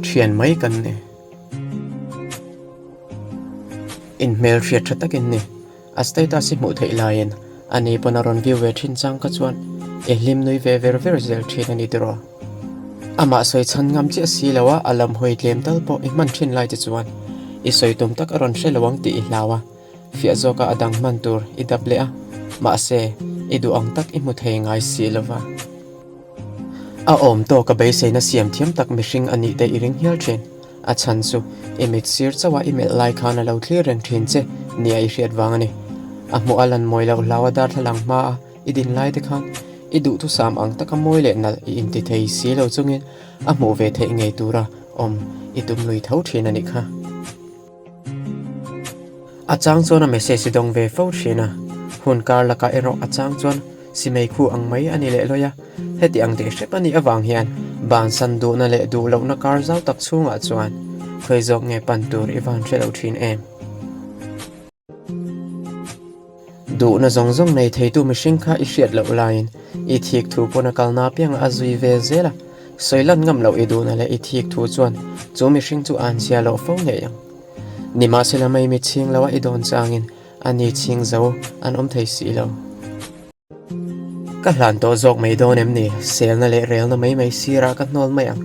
Thian mai kan ni. Inhmelhriat tha takin ni. A status hi hmuh theih laiin a ni pawn a rawn view ve thin chang kha chuan i hlim nui ve ver ver zel thin a ni tiraw. Amah sawi chhan ngam chiah si lo a, a lam hawi tlem tal pawh i hman thin lai te chuan i sawi tum tak a rawn hre lo ang tih i hlau a, fiah zawka a dang hman tur i dap leh a, mahse i duh ang tak i hmu thei ngai si lo va. A awm tawk a beiseina siam thiam tak mihring a nih te i ring hial thin. A chhan chu i mit sir chauha i melh lai khan a lo thlir reng thin che nia i hriat vang a ni. A hmuh a lan mawi loh hlau a darthlalang hma a i din lai te khan i duhthusam ang taka mawi leh nalh i inti thei si lo chungin a hmuh ve theih ngei tura awm i tum lui tho thin a nih kha. A chang chuan a message i dawng ve fo thin a, hun kar lakah erawh a chang chuan simei khu ang mai a ni leh lawi a, heti ang teh hrep a nih avang hian bansan duhna leh duh lohna kar zau tak chhungah chuan khawi zawk nge pan tur i van hre lo thin em? Duhna zawng zawng nei theitu mihring kha i hriat loh laiin i thik thu pawn a kalna apiangah a zui ve zel a, sawi lan ngam loh i duhna leh i thik thu chuan chu mihring chu a anchhia loh fo ngei ang. Nimahsela mai mi chhing loa i dawn changin a ni chhing zo an awm thei si lo. Ka hlan tawh zawk mai dawn em ni? Selna leh relna mai mai sirah ka hnawl mai ang.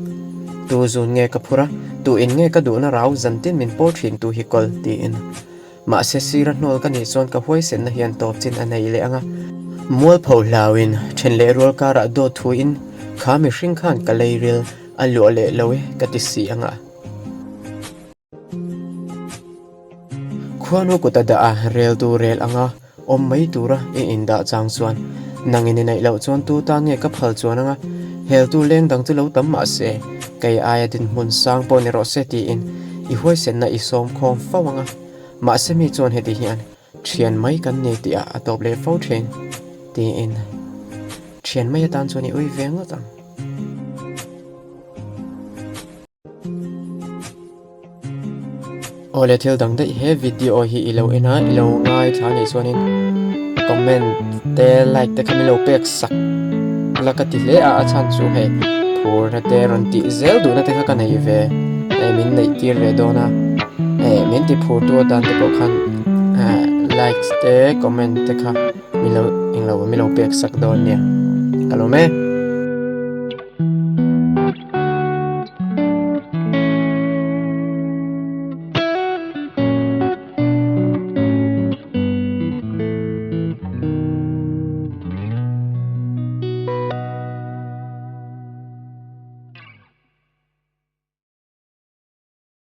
Tu zun nge ka phur a, tu in nge ka duhna rau zantin min pawl thin tu hi kawl tiin. Mahse sira hnawl ka nih chuan ka huaisenna hian tawp chin a nei leh ang a. Mualpho hlauin then leh rual karah dawt thuin kha mihring khan ka leiril a luah leh lo e ka ti si ang a. Khuanu kut a dah a, rel tu rel anga awm mai tura i indah chang chuan nangin i neih loh chuan tu tan nge ka phal chuan anga heltu leng dang chu lo tam mah se, kei aia dinhmun sang pawh ni rawh se tiin i huaisenna i sawm khawm fo anga. Mahse mi chuan heti hian thian mai kan ni tih ah a tawp leh fo thin tiin thian mai atan chuan i ui ve ngawt ang. Awle thil dang daih he video hi i lo en a i lo ngaithla a nih chuanin comment te like te kha min lo pek sak la ka ti hle a a chhan chu hei phurna te rawn tih zel duhna te kha ka nei ve hei min neih tir ve dawn a eh min ti phur tu atan te pawh khan eh likes te comment te kha min lo englo min lo pek sak dawn nia ka lawm e.